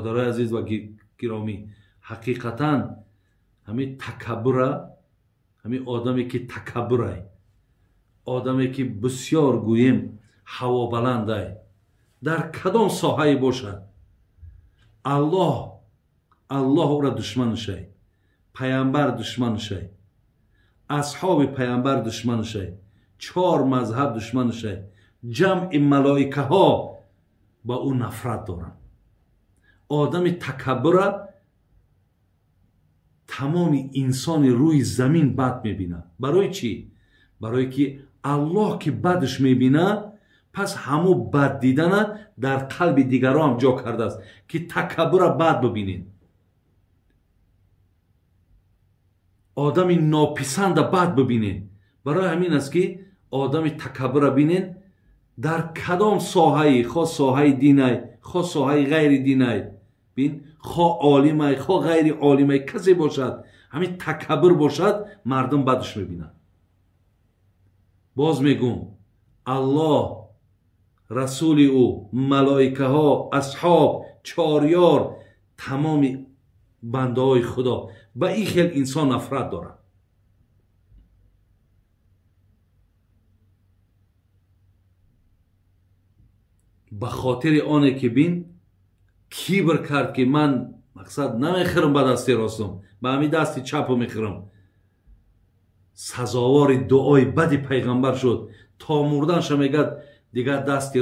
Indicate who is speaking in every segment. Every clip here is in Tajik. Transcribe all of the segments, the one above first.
Speaker 1: Бародарои азиз ва гиромӣ, ҳақиқатан ҳамин такаббура, ҳамин одаме ки такаббурай, одаме ки бисёр гӯем ҳавобаландай, дар кадом соҳае бошад, Аллоҳ ӯра душманшай, паямбар душманшай, асҳоби паямбар душманшай, чор мазҳаб душманшай, ҷамъи малоикаҳо ба ӯ нафрат доранд. Одами такаббура тамоми инсони рӯи замин бад мебинад. Барои чӣ? Барое ки Аллоҳ ки бадш мебинад, пас ҳамун бад дидана дар қалби дигарон ҳам ҷо кардааст ки такаббура бад бибинед. Одами нописанда бад бибинед. Барои ҳамин аст ки одами такаббура бинед дар кадом соҳаи, хо соҳаи динай, хо соҳаи ғайри динай, бин, хо олимай, хо ғайри олимай, касе бошад, ҳамин такаббур бошад, мардум бадш мебинад. Боз мегӯм, Аллоҳ, расули ӯ, малоикаҳо, асҳоб, чорёр, тамоми бандаҳои Худо ба ин хел инсон нафрат дорад. Ба хотири оне ки бин кибр кард ки ман мақсад намехӯрам ба дасти ростум, ба ҳамин дасти чапу мехӯрам, сазовори дуои бади пайғамбар шуд. То мурданша мегӯяд дигар дасти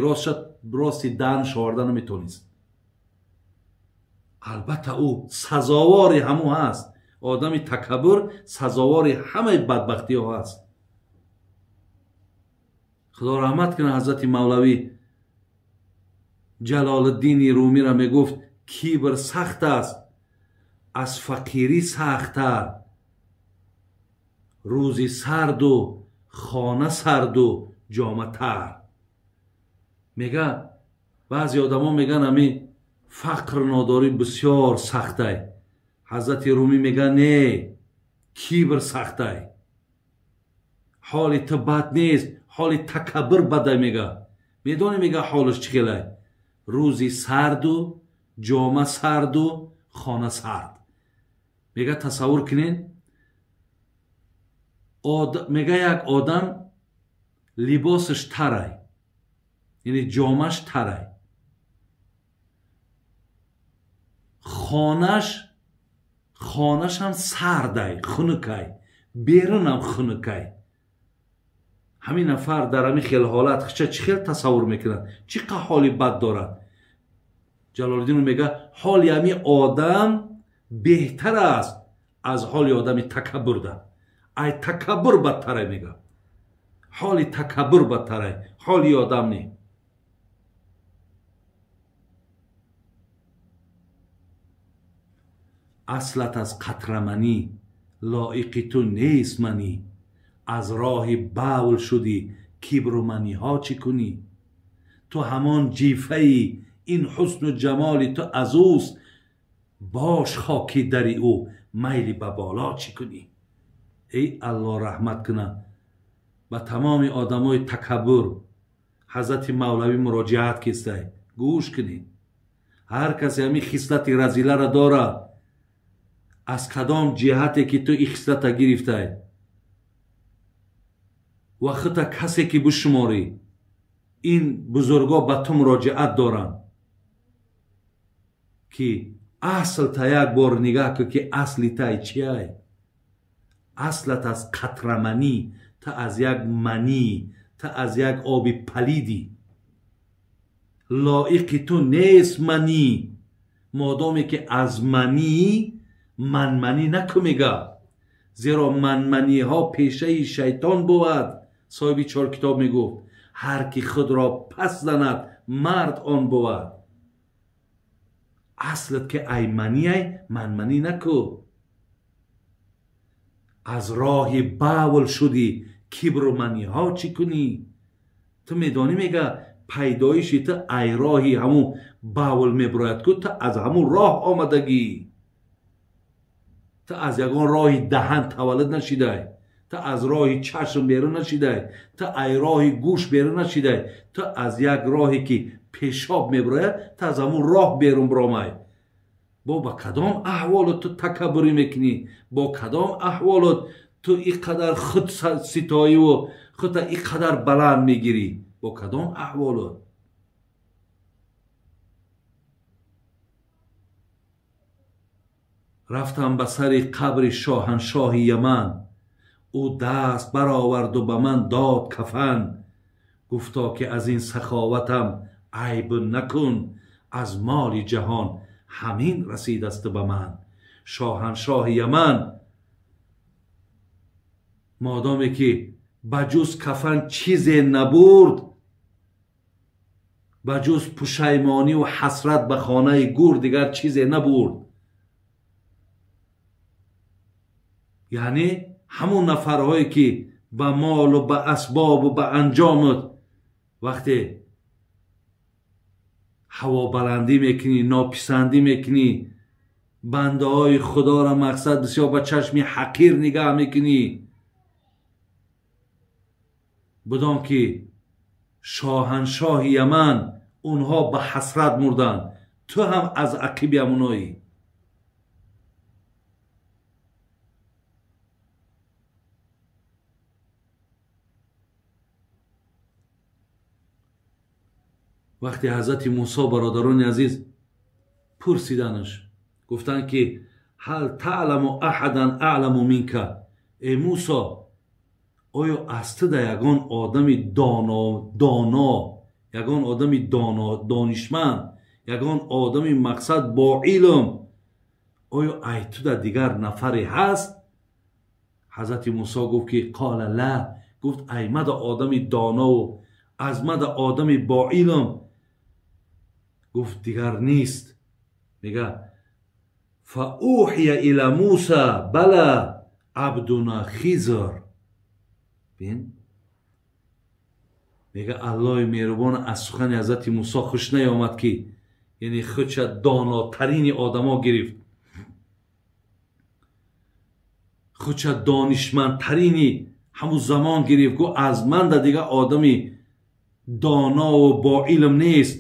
Speaker 1: рости даҳанаш оварда наметонист. Албатта ӯ сазовори ҳамун ҳаст. Одами такаббур сазовори ҳамаи бадбахтиҳо ҳаст. Худо раҳмат кунад ҳазрати Мавлавӣ Ҷалолиддини Румиро мегуфт: кибр сахт аст, аз фақирӣ сахттар, рӯзи сарду хона сарду ҷоматар. Мега баъзе одамо меган ами фақр нодорӣ бисёр сахтай. Ҳазрати Румӣ мега не, кибр сахтай, ҳоли ту бад нест, ҳоли такаббур бадай. Мега медонӣ, мега ҳолаш чӣ хелай? Рӯзи сарду ҷома сарду хона сард. Мега тасаввур кунед, мега як одам либосаш тарай, яъне ҷомаш тарай, хонашам сардай, хунукай, берунам хунукай. Ҳамин нафар дар ҳамин хел ҳолат хича чӣ хел тасаввур мекунад? Чӣ қа ҳоли бад дорад? Ҷалолиддин мега ҳоли ҳамин одам беҳтар аст аз ҳоли одами такаббурда. Ай такаббур бадтарай, мега ҳоли такаббур бадтарай, ҳоли одам не. Аслат аз қатраманӣ, лоиқи ту нест манӣ, аз роҳи бавл шудӣ, кибру маниҳо чӣ кунӣ? Ту ҳамон ҷифаи, ин ҳусну ҷамоли ту аз ӯст, бош хоки дари ӯ, майли ба боло чӣ кунӣ? Эй Аллоҳ раҳмат куна ба тамоми одамои такаббур. Ҳазрати Мавлавӣ муроҷиат кистай, гӯш кунед. Ҳар касе ҳамин хислати разиларо дорад, аз кадом ҷиҳате ки ту ин хислата гирифтай ва хута касе ки бишуморӣ, ин бузургҳо ба ту муроҷиат доранд ки асл та як бор нигаҳ кун ки асли тай чиай? Аслат аз қатраманӣ, та аз як манӣ, та аз як оби палидӣ. Лоиқи ту нест манӣ, модоме ки аз манӣ манманӣ накун, мега, зеро манманиҳо пешаи шайтон бувад. Соҳиби чор китоб мегуфт: ҳар ки худро пас занад мард он бувад. Аслат ки ай маниай, манманӣ наку. Аз роҳи бавл шудӣ, кибру маниҳо чӣ кунӣ? Ту медонӣ, мега пайдоиши ту ай роҳи ҳамун бавл мебурояд ку, ту аз ҳамун роҳ омадагӣ, ту аз ягон роҳи даҳан таваллуд нашидай, ту аз роҳи чашм берун нашидай, ту ай роҳи гӯш берун нашидай, ту аз як роҳе ки пешоб мебурояд, ту аз ҳамун роҳ берун биромай. Бо ба кадом аҳволот ту такаббурӣ мекунӣ? Бо кадом аҳволот ту ин қадар худ ситоиву худта ин қадар баланд мегирӣ? Бо кадом аҳволот? Рафтам ба сари қабри шоҳаншоҳи Яман, ӯ даст бароварду ба ман дод кафан. Гуфто ки аз ин саховатам айб накун, аз моли ҷаҳон ҳамин расидасту ба ман. Шоҳаншоҳи Яман модоме ки ба ҷуз кафан чизе набурд, ба ҷуз пушаймониву ҳасрат ба хонаи гур дигар чизе набурд. Яъне ҳамон нафарҳое ки ба молу ба асбобу ба анҷомат вақте ҳавобаландӣ мекунӣ, нописандӣ мекунӣ, бандаҳои худоро мақсад бисёр ба чашми ҳақир нигаҳ мекунӣ, бидон ки шоҳаншоҳи Яман онҳо ба ҳасрат мурданд, ту ҳам аз ақиби ҳамоноӣ. Вақте ҳазрати Мусо, бародарони азиз, пурсиданаш, гуфтанд ки ҳал таъламу аҳадан аъламу минка, эй Мусо, оё аз ту да ягон одами доно, ягон одами донишманд, ягон одами мақсад бо илм, оё ай ту да дигар нафаре ҳаст? Ҳазрати Мусо гуфт ки қола ла, гуфт ай мада одами донову аз мада одами бо илм, гуфт дигар нест. Мега фаухия ила Муса бала абдуна Хизр. Бин, мега Аллоҳи меҳрубон аз сухани ҳазрати Мусо хуш наёмад ки яъне худша донотарини одамо гирифт, худша донишмандтарини ҳамун замон гирифт, гуфт аз ман да дигар одами донову бо илм нест.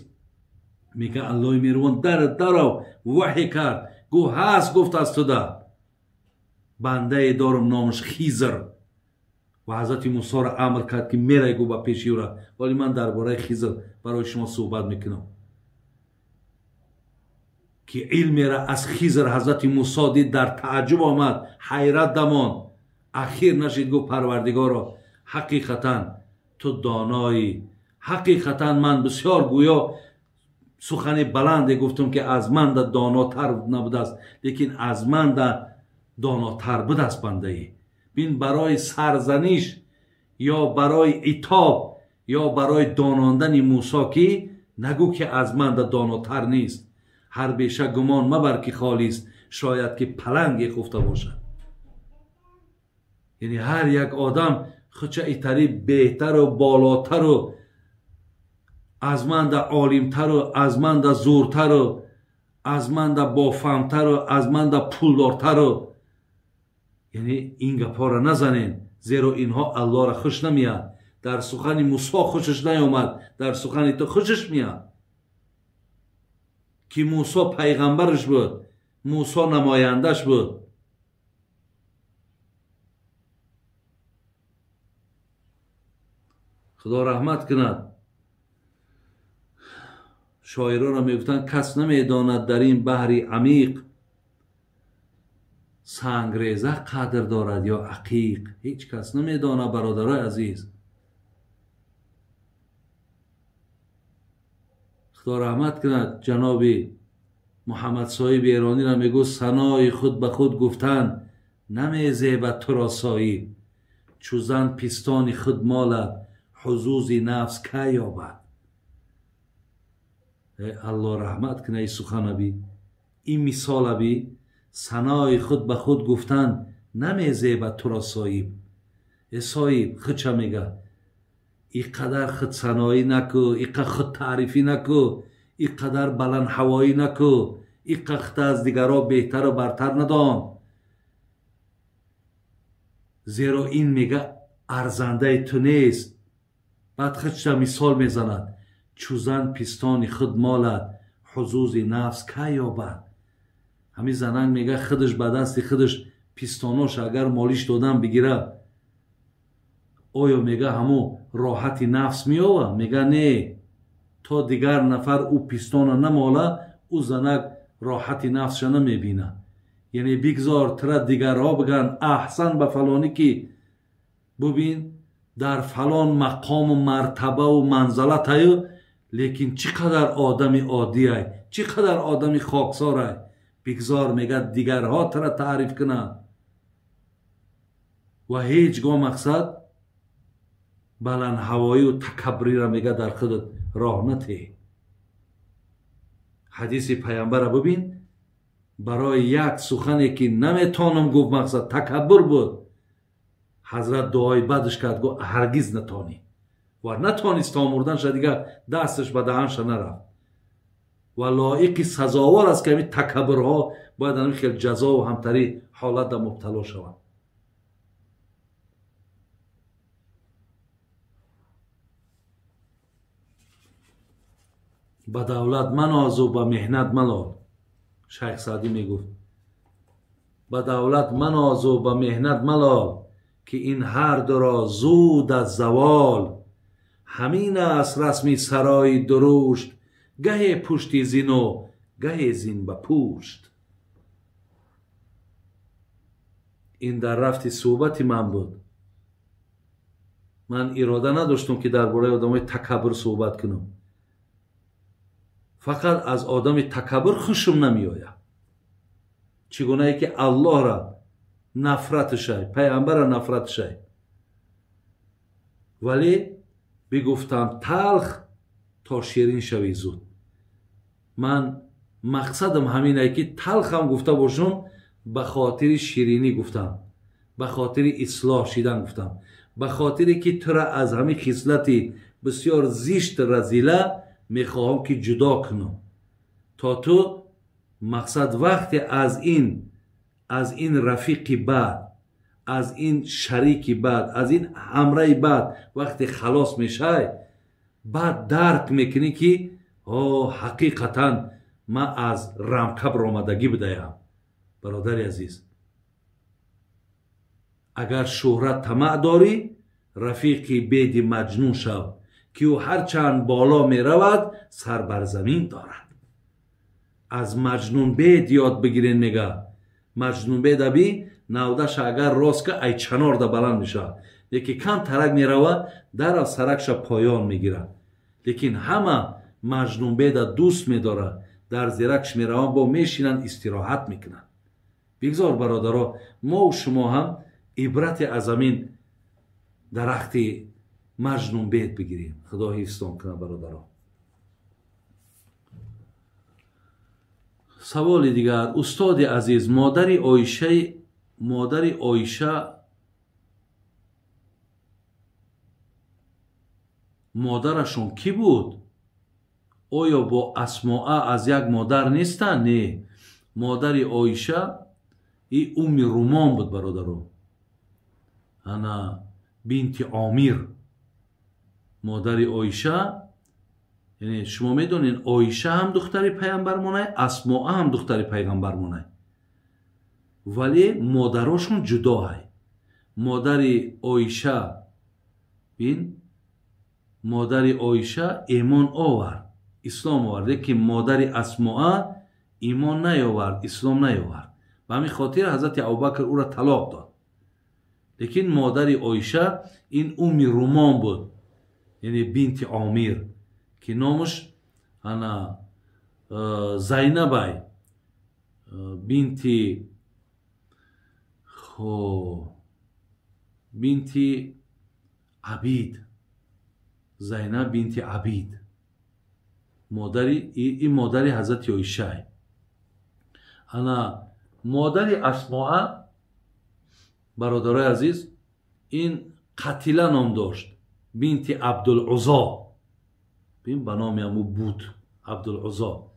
Speaker 1: Мега Аллоҳи меҳрубон дарав ваҳй кард, гуфт ҳаст, гуфт аз туда бандае дорам номаш Хизр. Ва ҳазрати Мусоро амр кард ки мерай, гуфт ба пеши ӯра. Вале ман дар бораи Хизр барои шумо суҳбат мекунам ки илмера аз Хизр ҳазрати Мусо дид, дар тааҷҷуб омад, ҳайрат дамонд. Ахир нашид, гуфт Парвардигоро, ҳақиқатан ту доноӣ, ҳақиқатан ман бисёр гӯё сухани баланде гуфтам ки аз ман да донотар набудааст, лекин аз ман да донотар будааст бандаӣ. Бин, барои сарзаниш ё барои итоб ё барои донондани Мусо ки нагӯ ки аз ман да донотар нест. Ҳар беша гумон мабар ки холист, шояд ки паланге хуфта бошад. Яъне ҳар як одам худша итари беҳтару болотару аз ман да олимтару аз ман да зуртару аз ман да бофаҳмтару аз ман да пулдортару, яъне ин гапҳоро назанен, зеро инҳо Аллоҳро хуш намеяд. Дар сухани Мусо хушаш наёмад, дар сухани ту хушаш меяд ки Мусо пайғамбараш буд, Мусо намояндаш буд. Худо раҳмат кунад, шоиронро мегуфтанд кас намедонад дар ин баҳри амиқ сангреза қадр дорад ё ақиқ. Ҳеҷ кас намедонад, бародарои азиз. Худо раҳмат кунад ҷаноби Муҳаммад соҳиби эрониро, мегӯфт санои худ ба худ гуфтан намезебад туро соҳиб, чу зан пистони худ молад ҳузузи нафс кай ёбад. Аллоҳ раҳмат кунад ин суханаби, ин мисолаби. Санои худ ба худ гуфтан намезебад туро соҳиб. Э соҳиб худша мега ин қадар худсаноӣ наку, ин қадар худтаърифӣ наку, ин қадар баландҳавоӣ наку, ин қадар худта аз дигарҳо беҳтару бартар надон, зеро ин мега арзандаи ту нест. Баъд худша мисол мезанад: чу зан пистони худ молад ҳузузи нафс кай ёбад. Ҳамин занак мега худаш ба дасти худаш пистонош агар молиш додан бигира, оё мега ҳамо роҳати нафс меова? Мега не, то дигар нафар ӯ пистона намола, ӯ занак роҳати нафсша намебина. Яъне бигзор тира дигарҳо бигӯянд аҳсан ба фалонӣ ки бубин дар фалон мақому мартабаву манзалатаю, лекин чӣ қадар одами оддиай, чӣ қадар одами хоксорай. Бигзор мега дигарҳо тира таъриф кунанд. Ва ҳеҷ гоҳ мақсад баландҳавоию такаббурира мега дар худат роҳ натеҳ. Ҳадиси пайғамбара бубин, барои як сухане ки наметонам гуфт мақсад такаббур буд, ҳазрат дуои бадш кард, гуфт ҳаргиз натонӣ. Ва натонист то мурданша, дигар дасташ ба даҳанша нарафт. Ва лоиқи сазовор аст ки ҳамин такаббурҳо бояд ҳамин хел ҷазову ҳамтари ҳолатда мубтало шаванд. Ба давлат манозу ба меҳнат малол. Шайх Саъдӣ мегуфт ба давлат манозу ба меҳнат малол, ки ин ҳар дуро зуд аз завол. Ҳамин аст расми сарои дурушт, гаҳе пушти зину гаҳе зин ба пушт. Ин дар рафти суҳбати ман буд. Ман ирода надоштам ки дар бораи одамои такаббур суҳбат кунам. Фақат аз одами такаббур хушум намеояд. Чӣ гунае ки Аллоҳра нафратшай, пайғамбарра нафратшай. Вале бигуфтам талх то ширин шавӣ зуд. Ман мақсадам ҳаминае ки талхам гуфта бошам, ба хотири ширинӣ гуфтам, ба хотири ислоҳ шидан гуфтам, ба хотире ки тура аз ҳамин хислати бисёр зишт разила мехоҳам ки ҷудо кунам, то ту мақсад вақте аз ин рафиқи бад, аз ин шарики бад, аз ин ҳамраи бад вақте халос мешай, баъд дарк мекунӣ ки ҳақиқатан ман аз рамка баромадагӣ будаям. Бародари азиз, агар шӯҳрат тамаъ дорӣ, рафиқи беди маҷнун шав, ки ӯ ҳарчанд боло меравад сар бар замин дорад. Аз маҷнун бед ёд бигирен, мега маҷнун бед аби навдаша агар рост ка ай чанорда баланд мешавад, лекин кам тарак меравад, дарав саракша поён мегирад. Лекин ҳама маҷнун беда дӯст медорад, дар зеракш мераванд, бо мешинанд, истироҳат мекунанд. Бигзор бародаро, мо шумо ҳам ибрате аз ҳамин дарахти маҷнун бед бигирем. Худо ҳифзтон кунад бародаро. Саволи дигар. Устоди азиз, модари Оиша модарашон кӣ буд? Оё бо Асмоа аз як модар нестанд? Не, модари Оиша и Умми Румон буд бародаро, ана бинти Омир. Модари Оиша, яъне шумо медонед, Оиша ҳам духтари пайғамбармонай, Асмоа ҳам духтари пайғамбармонай, вале модарошон ҷудоай. Модари Оиша бин, модари Оиша имон овард, ислом овард, лекин модари Асмоа имон наёвард, ислом наёвард. Ба ҳамин хотир ҳазрати Абубакр ӯро талоқ дод. Лекин модари Оиша ин Умми Румон буд, яъне бинти Омир, ки номаш ана Зайнабай бинти бинти Абид, Зайнаб бинти Абид, модари ин модари ҳазрати Оишай. Ана модари Асмоа бародарои азиз ин Қатила ном дошт, бинти Абдулузо. Бин ба номи ҳаму буд Абдулузо.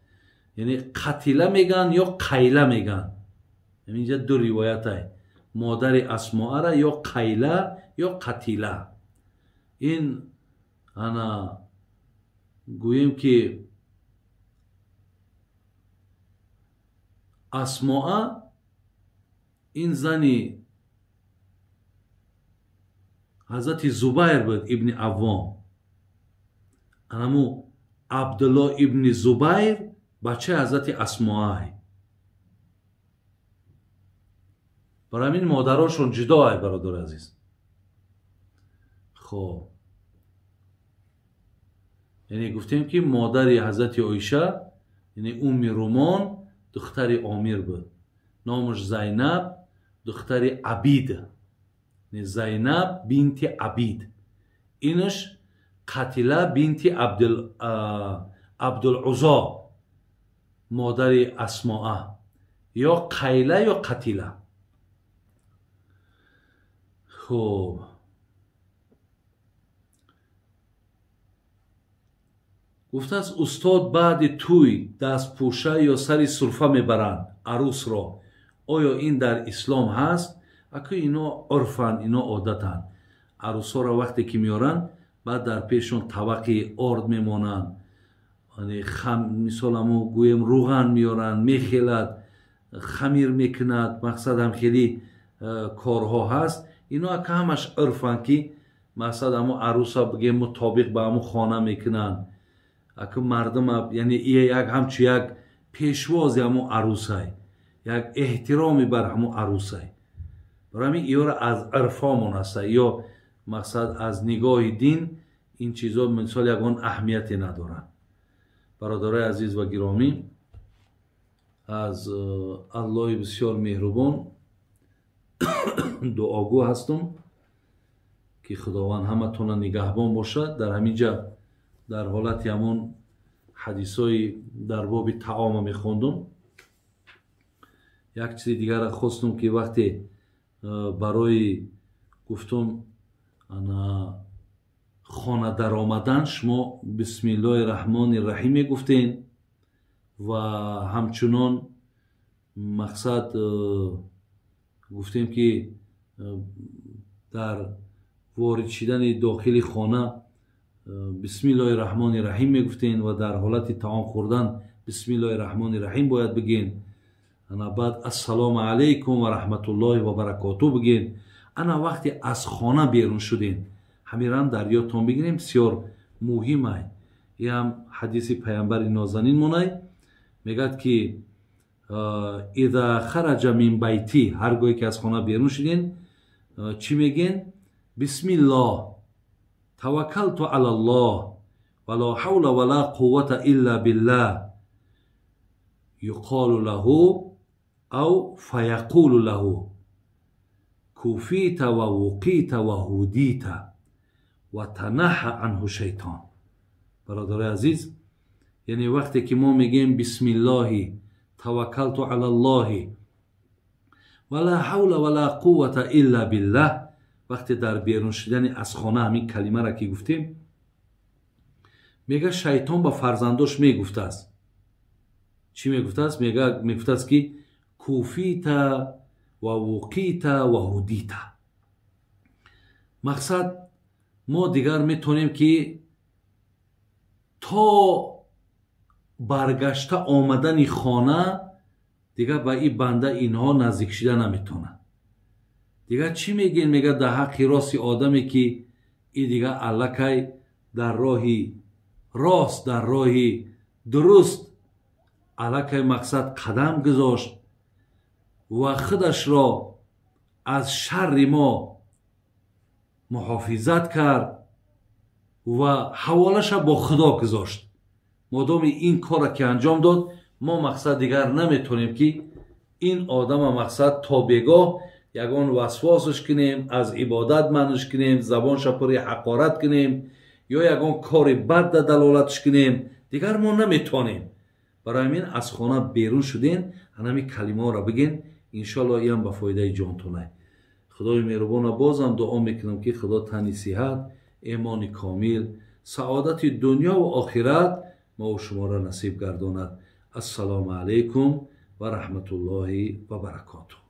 Speaker 1: Яъне Қатила меган ё Қайла меган. Инҷа ду ривоятай. Модари Асмоара ё Қайла ё Қатила. Ин ана гӯем ки Асмоа ин зани ҳазрати Зубайр буд, ибни Аввом. Анаму Абдулло ибни Зубайр бачаи ҳазрати Асмоай. Барои ҳамин модарошон ҷудо ай, бародари азиз. Хоб, яъне гуфтем ки модари ҳазрати Оиша, яъне Умми Румон, духтари Омир буд. Номаш Зайнаб, духтари Абид, Зайнаб бинти Абид. Инаш Қатила бинти Абдулузо, модари Асмоа, ё Қайла ё Қатила. Хуб, гуфтааст устод баъди тӯй дастпӯша ё сари сурфа мебаранд арӯсро, оё ин дар ислом ҳаст? Аку ино урфанд, ино одатанд. Арӯсҳоро вақте ки меоранд, баъд дар пешшон табақи орд мемонанд, мисол амо гӯем рӯған меоранд, мехелад, хамир мекунад, мақсад ҳам хеле корҳо ҳаст. Ино ака ҳамаш урфанд ки мақсад амо арӯса бигем мутобиқ ба амо хона мекунанд. Аку мардум, яъне ия як ҳамчу як пешвози ҳамо арӯсай, як эҳтироми бар ҳамо арӯсай. Барои ҳамин иёра аз ирфомон аста, ё мақсад аз нигоҳи дин ин чизо мисол ягон аҳамияте надоранд. Бародарои азиз ва гиромӣ, аз Аллоҳи бисёр меҳрубон дуогӯ ҳастум ки Худованд ҳаматона нигаҳбон бошад. Дар ҳамин ҷа дар ҳолати ҳамон ҳадисҳои дар боби таома мехондум. Як чизи дигарро хостум ки вақте барои гуфтум хона даромадан шумо бисмиллоҳи раҳмони раҳим мегуфтен ва ҳамчунон мақсад гуфтем ки дар ворид шидани дохили хона бисмиллоҳи раҳмони раҳим мегуфтен ва дар ҳолати таом хӯрдан бисмиллоҳи раҳмони раҳим бояд бигӯен. Ана баъд ассалому алайкум ва раҳматуллоҳи ва баракоту бигӯен. Ана вақте аз хона берун шудем, ҳамирам дар ёдтон бигирем, бисёр муҳимай. Иам ҳадиси паямбари нозанин монай, мегӯяд ки иза хараҷа мин байти, ҳар гоҳе ки аз хона берун шуден чӣ мегӯен? Бисмиллоҳ таваккалту алаллоҳ ва ло ҳавла ва ла қуввата илла биллаҳ юқолу лаҳу ав фаяқулу лаҳу куфита ва вуқита ва ҳудита ва танаҳа анҳу шайтон. Бародарои азиз, яъне вақте ки мо мегӯем бисмиллоҳи таваккалту алаллоҳи ва ла ҳавла ва ла қуввата илла биллаҳ, вақте дар берун шудани аз хона ҳамин калимаро ки гуфтем, мега шайтон ба фарзандош мегуфтааст. Чӣ мегуфтааст? Мегуфтааст ки куфита ва вуқита ва ҳудита. Мақсад мо дигар метавонем ки то баргашта омадани хона дигар ба ин банда инҳо наздик шида наметавонанд. Дигар чӣ мегӯен? Мега дар ҳаққи рости одаме ки и дигар аллакай дар роҳи рост, дар роҳи дуруст аллакай мақсад қадам гузошт ва худашро аз шарри мо муҳофизат кард ва ҳаволаша бо Худо гузошт. Модоми ин корро ки анҷом дод, мо мақсад дигар наметавонем ки ин одама мақсад то бегоҳ ягон васвосш кунем, аз ибодат манъш кунем, забонша пури ҳақорат кунем ё ягон кори бад да далолатш кунем. Дигар мо наметавонем. Барои ҳамин аз хона берун шуден, ҳанами калимаҳоро бигӯен, иншоаллоҳ иам ба фоидаи ҷонтонай. Худои меҳрубона бозам дуо мекунам ки Худо тани сиҳат, эмони комил, саодати дунё ва охират мову шуморо насиб гардонад. Ассалому алайкум ва раҳматуллоҳи ва баракотуҳ.